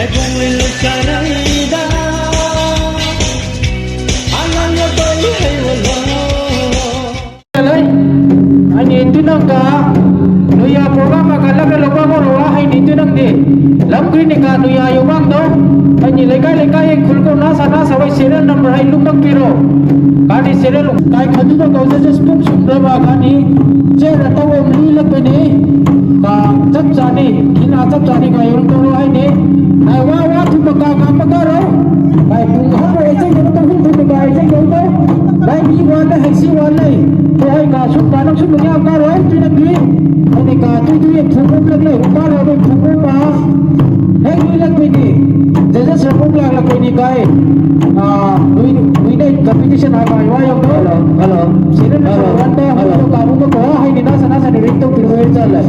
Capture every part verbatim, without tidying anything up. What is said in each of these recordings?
Aini tinangka nuya program ka labe loba mo roa aini tinang di. Lam klinika nuya yobang do. Aini lekai lekai khulko nasa nasa wai serial number hai lumbang piro. Kani serial kai khadu ba kau se spum sum ba kani. Che rata wo mli la pene. Ka chap chani, kina chap chani ka yong toro aini. Nai wa wa tu maka ka maka ro. Nai pung ha ko ejeng ko to hum tu maka ejeng ko to. Nai mi wa na hai si wa nai. Ko hai ka sum ka nang sum nya ka ro tu na ki. Ani ka tu tu ye pung ko plak nai ka ro pung ko pa. Hai ni la ko ni. Jaja sa ko plak la ko ni kai. Ah, we we nai competition ha ka wa yong to. Hello, hello. Sino na sa wanda. Hello. Ka bu ko hai ni nasa nasa ni ring to piro ejeng la.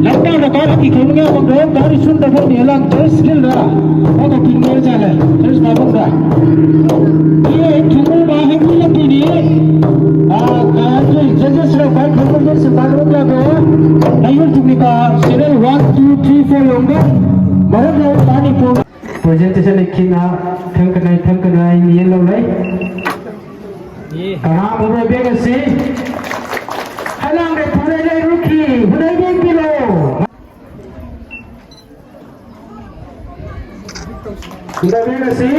Lamda na kara ki kong ya bang dong dari sun da bang ni lang terus skill da. Oke, tinggal jalan. Terus na bang da. Ye tinggal ba hai ni lagi ni. Ah, kaya tu judges lo kai khong judges ba lo la do. Ayu tumika serial one, two, three, four yong da. Mahut lo tani po. Presentation ni kina thang kanai thang kanai ni lo lai. Kara mo bega si. Halang de pura lai ruki. Hunai beng pilo. Kita bega si.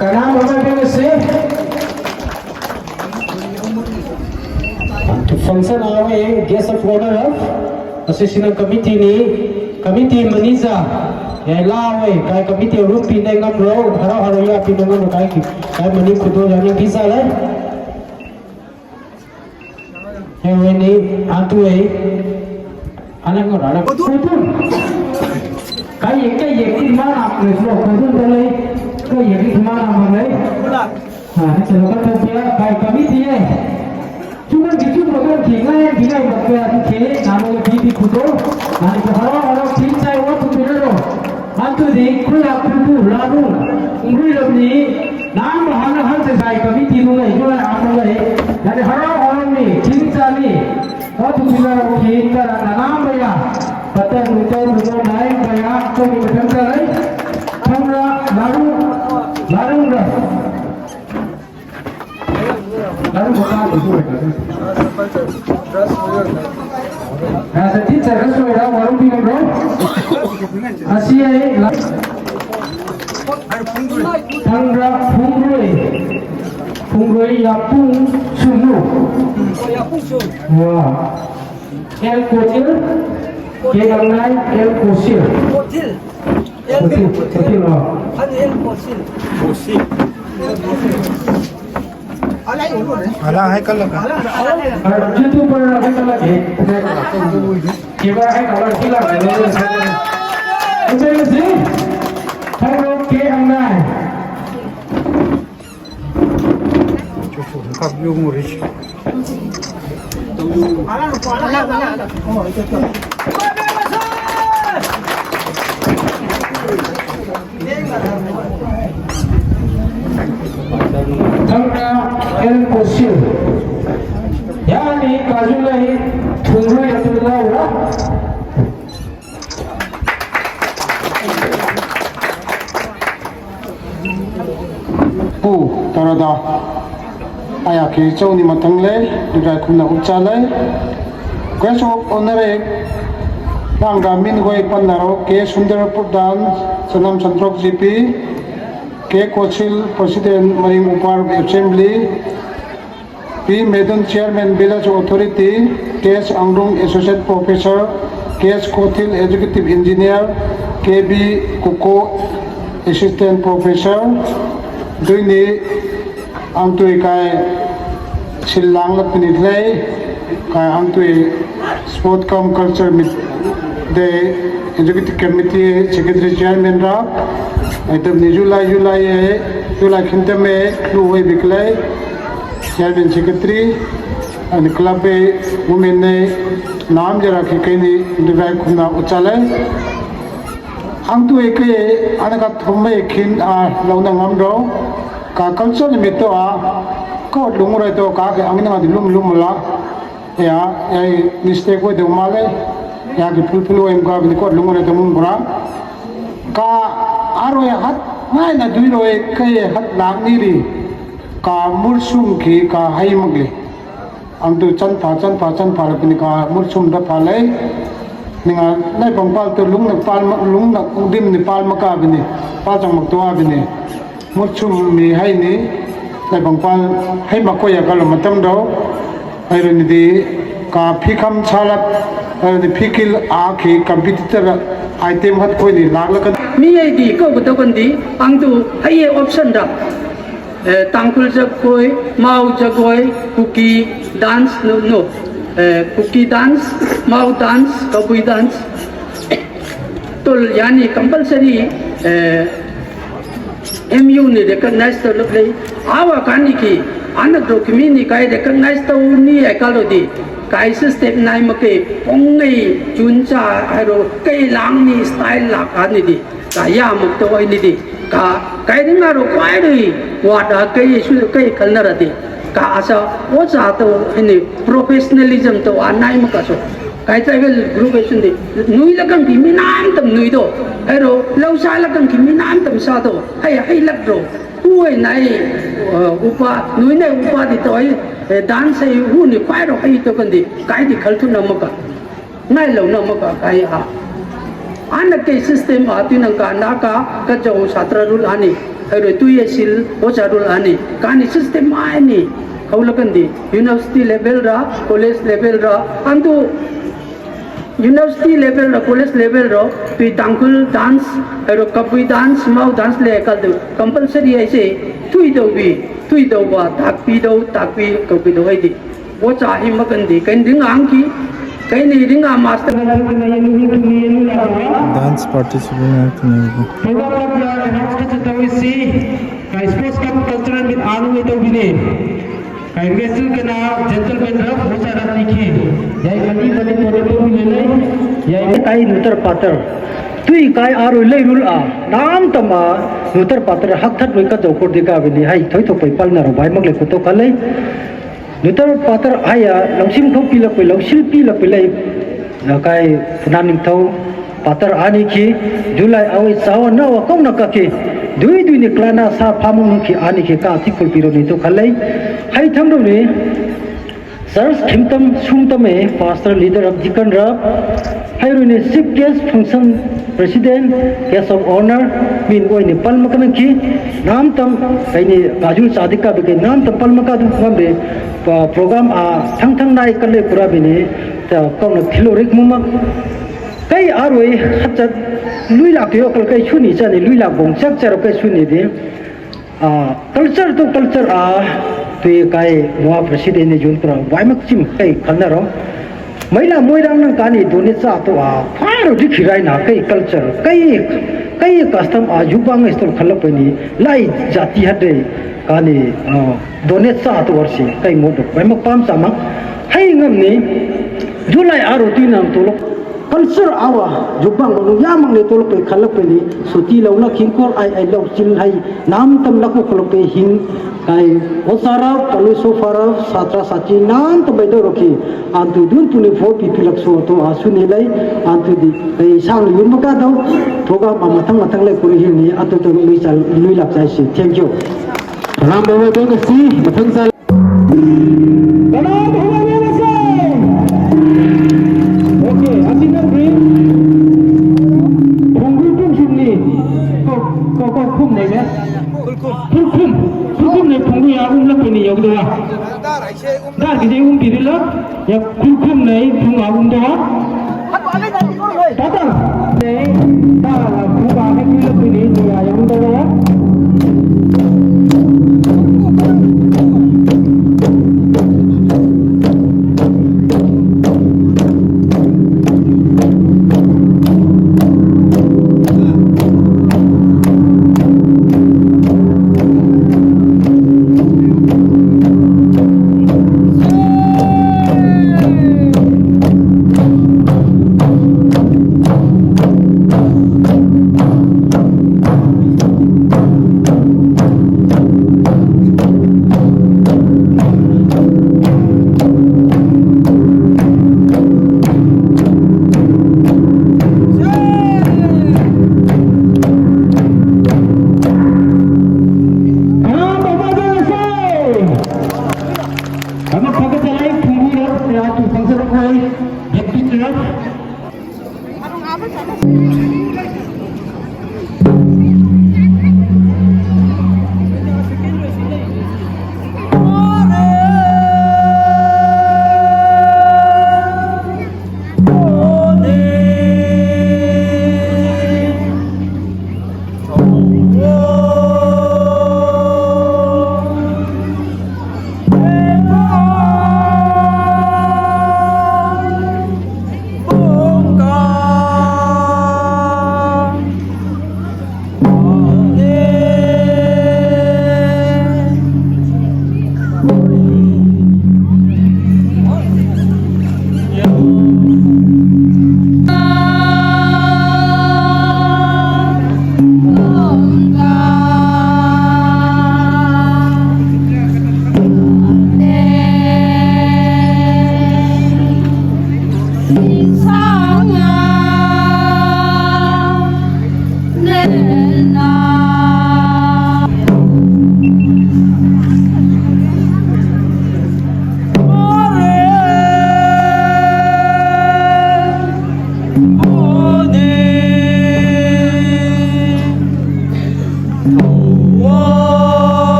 ꯀꯅꯥ ꯑꯃ ꯄꯤꯔꯁꯤ? Function hour, guest of honor, association committee ni, committee manager, ya lawe, kai committee room pi nai ngam ro, harau harau ya pi nai ngam ro kai ki, kai mani kudo ya ni pisa le. Ewe ni, antu e. Ana ngo rara. Kudun. Kai ye, kai ye, ki mana apne slo kudun to le. Kai ye, ki mana apne. Ha, chalo ka to pia, kai committee e. Chuma ki chuma ka ki ngai, ki ngai mak pia ki ke, namo le pi pi kudo. Ani ko haro, haro, ki chai wa tu pina ro. Antu di kuya putu lalu ngui lo ni nam hana han se sai committee nu ngai jua amu ngai. Nani haro haro ni chinta ni. Wa tu pila ro ki ta na nam ya. Pata nu ta nu nai ba ya ko ni kan ta lai. Kamra lalu lalu ra. Rasa teacher kan sudah warung pinang bro. Asia eh. Tangra Pungrui. Pungrui Yapung Sunu. Wah. El Kotil. Kedangnai El Kosil. Kotil. Kosil, Kosil, oh. Ala hai kala ka. Ah, YouTuber hai kala ke. Keba hai kala kila. Ito yung si Taro K ang nai. Kap yung rich. Tangna el posil. Yani kajulai tungru ya tungru. Pu, tara da. Aya ke chau ni matang le, durai khum na upcha le. Guest of honor e, Ang gamin ko ipan naro K Sundar Pradhan, Sanam Santrok G P, K Kochil, President Maring Upar Assembly, P Medun, Chairman Village Authority, K S Angrung, Associate Professor, K S Kothil, Executive Engineer, K B Kuko, Assistant Professor, Duini Angtui kai silang la pini tlai, kai Angtui Sport cum Culture Meet Day Executive Committee Secretary Chairman ra, item ni July, July e, July khintam e, lu wai biklai, Chairman Secretary, and club e, women ne, nam jara ki kaini, divai khuna uchalai. Angtui ke, ana ka thumai khin a, launa ngam ro, ka culture ni mito a, ka lung rai to, ka ke angna di lum lum la, ya, ya, mistake ko de male, ya ki phul phul em ka ni ko lung rai to mung bra. Ka aro ya hat, ngai na dui ro e, ke hat lak ni ri. Ka mursum ki ka hai magli. Angtui chan pha, chan pha, chan pha la pini ka mursum da pha lai. Ninga nai pang pal to lung na pal ma, lung na dim ni pal ma ka bini. Pal chang mak to a bini. Mursum mi hai ni, nai pang pal hai ma ko ya ka lo matam do. Hai ro ni di ka phi kham chalap, hai ro ni phi kil a ki competitor item hat koi ni lak la kan. Mi ai di ko ko to kan di, angtui hai e option da. Eh, Tangkhul Jagoi, Mao Jagoi, Kuki dance, no, no. Eh, Kuki dance, Mao dance, Kabui dance. Tol yani compulsory, eh, M U ni recognize to lok lei. Awa kani ki, anak do kimi ni kai recognize to ni ai kalo di. Kai se step nai ma ke, pong ngai, chun cha, hai ro, kai lang ni style la kani di. Ka ya muk to ai ni di. Ka, kai ding na ro kwai ri. Wa da kai su kai kal na ra di. Ka asa, o cha to ai ni professionalism to a nai ma ka so. Kai tribal group ai sun di. Nui la kan ki mi nam tam nui do. Ai ro, lau sa la kan ki mi nam tam sa do. Hai, hai lak ro. Hu ai nai, uh, upa, nui nai upa di to ai. Eh, dance ai hu ni kwai ro ai to kan di. Kai di khal thu na ma ka. Ngai lo na ma ka kai a. Ana ke system a tu nang ka na ka ka jau satra rule ani. Hai ro tu ye sil o cha rule ani. Ka ni system ai ni. Hau la kan di. University level ra, college level ra. Andu university level ra, college level ra. Tu Tangkhul dance, hai ro Kabui dance, Mao dance le kal du. Compulsory ai se. Tui do bi, tui do ba, tak pi do, tak pi, kau pi do ai di. Ocha hi ma kan di, kan ding ang ki, kan ni ding a master. Dance participant na tuni. Program club ya announce ka tau isi, ka sports club cultural meet anu ito bine. Ka investor kana gentleman rap, ocha rap ni ki. Yai mani mani pore to bine le, yai kai nutar patar. Tui kai aru lei rul a, nam tama nutar patar hak that rui ka jau kor di ka bini hai thoi thok pai pal na ro bai mak le kuto ka lei. Nutar patar aya, longsim khau pi lak pai, longsil pi lak pai lei. Na kai Pu Nam Ningthou patar ani ki, July awi sawa na wa kau na ka ki. Dui dui ni klana sa phamung nu ki ani ki ka ti kul pi ro ni to ka lei. Hai tham ro ni, church khim tam, sum tam e, pastor, leader of deacon ra. Hai ro ni chief guest, function president, guest of honor, min oi ni pal ma ka na ki. Nam tam, kai ni ka jul sa di ka be kai nam tam pal ma ka du ngam be. Pa-, program a thang thang nai ka le pura bini, ta kau na thilo rik mu mak. Kai arui khat chat lui lak yo kal kai chuni cha ni lui lak bong chak char kai chuni di. A, culture to culture a, tui kai mua president ni jun pura, wai mak chim kai khan na ro. Maila Moirang nang kani doni cha to a, pharo di khirai na kai culture, kai, kai custom a, jubang store khala pe ni, lai jati hat de, kani, a, doni cha to war si, kai mo do, wai mak pam sa ma, hai ngam ni, July aro tui nang to lo, culture awa, jubang lo, ya mang le to lo pe khala pe ni, suti lo na khingkol ai, ai lo chil hai, nam tam la ko khala pe hing, Kai, osara, palu sofara, satra sachi, nan to bai do roki. Antu dun puni four pi pilak so to asu ni lai, antu di, kai sang yun maka do, program a matang matang lai puni hil ni, atu to lui chal, lui lak chai si. Thank you. Salam bawa do kasi, matang sal. Salam bawa do kasi. ꯂꯩꯔꯦ꯫ ꯈꯨꯔꯈꯨꯝ, ꯈꯨꯔꯈꯨꯝꯅ ꯊꯣꯡꯕ ꯌꯥ ꯎꯝꯂꯛꯄꯅꯤ ꯌꯧꯗꯕ꯫ ꯗꯥꯔꯒꯤꯁꯦ ꯎꯝꯕꯤꯔꯤꯂꯣ꯫ ꯌꯥ ꯈꯨꯔꯈꯨꯝꯅ ꯊꯣꯡ ꯌꯥ ꯎꯝꯗꯕ꯫ ꯇꯥꯇꯪ꯫ ꯗꯥꯔ ꯈꯨꯕꯥꯅ ꯎꯝꯂꯛꯄꯅꯤ ꯊꯣꯡ ꯌꯥ ꯎꯝꯗꯕ꯫ ꯑꯃ ꯐꯒꯠꯆꯔꯦ, ꯊꯨꯡꯕꯤꯔꯣ, ꯀꯌꯥ ꯇꯨ ꯐꯪꯖꯔꯛꯂꯣꯏ, ꯌꯦꯡꯕꯤꯔꯣ꯫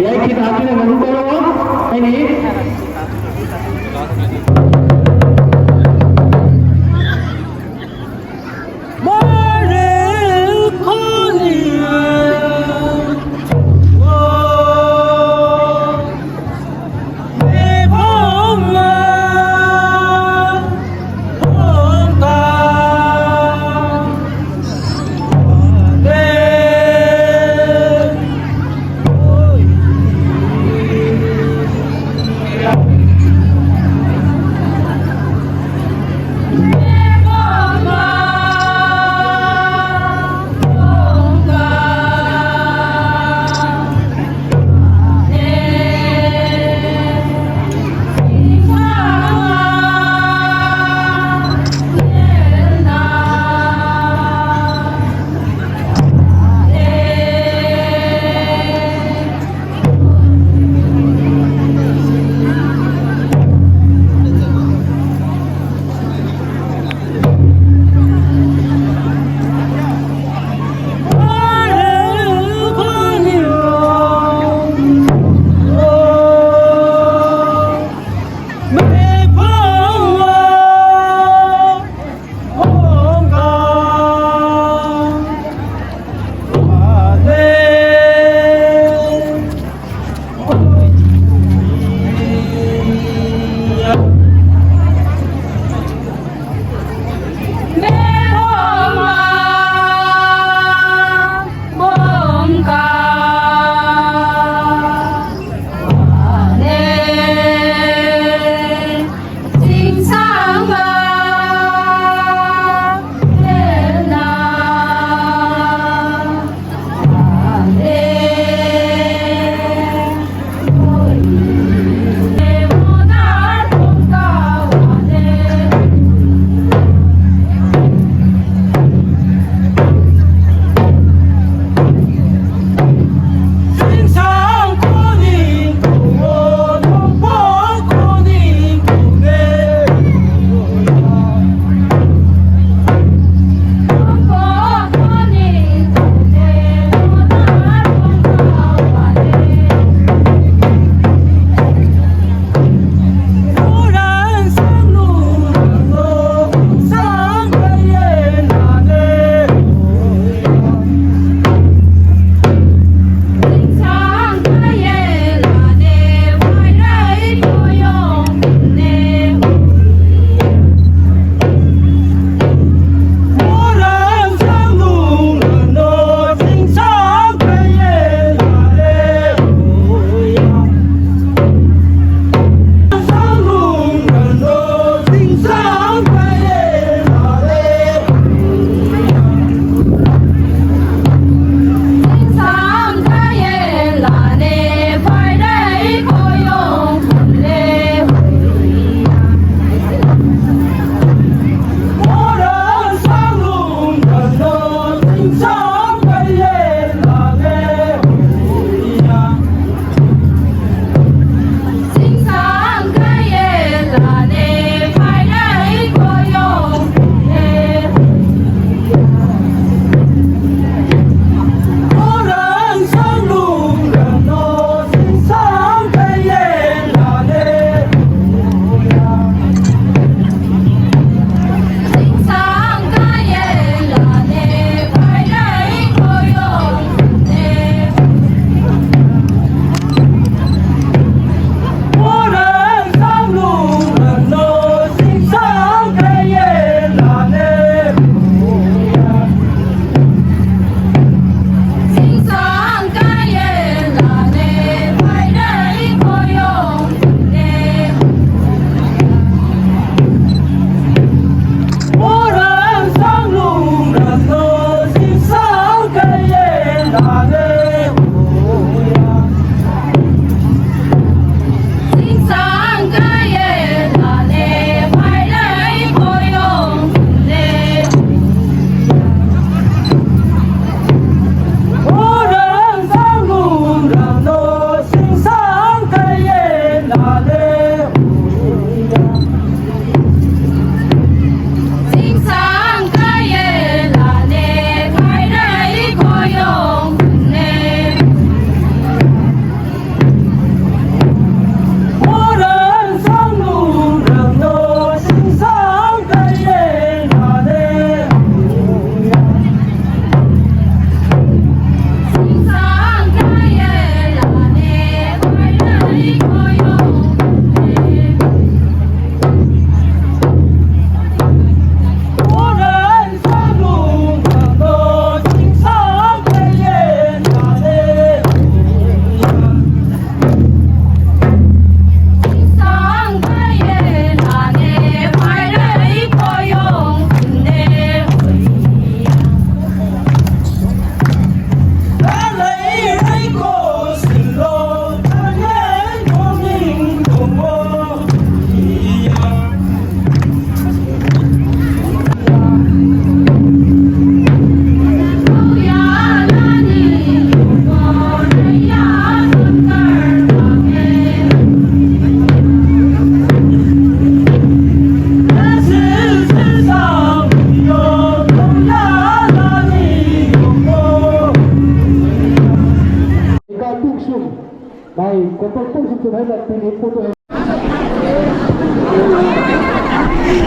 ꯌꯥꯏ, ꯈꯤꯇ ꯍꯥꯞꯄꯤꯔꯒ ꯑꯗꯨꯝ ꯇꯧꯔꯛꯑꯣ꯫ ꯑꯩꯅꯤ꯫ Mai, kotor tu situ hai nak pilih foto. Thank you.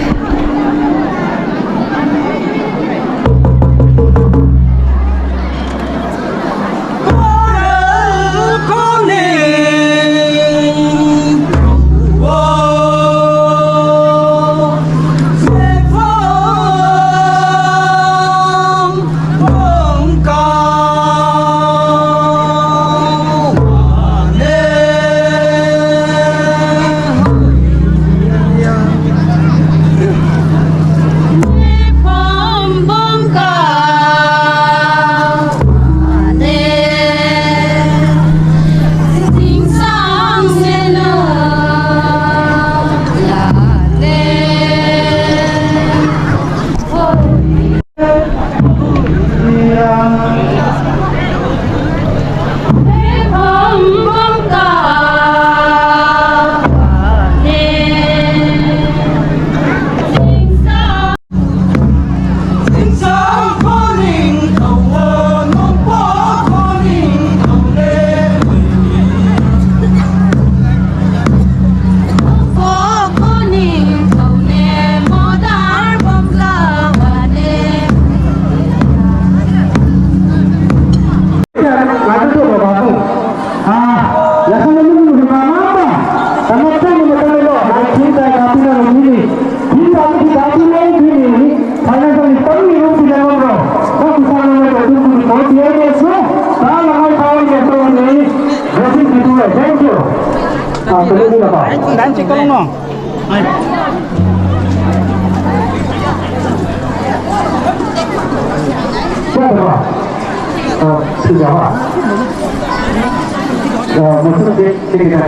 Ah, tunggu dulu, Pak. Danci kamu no. Siapa, Pak? Oh, siapa, Pak? Oh, maksud dia, dia kena.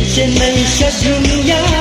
Chennai Shadrunya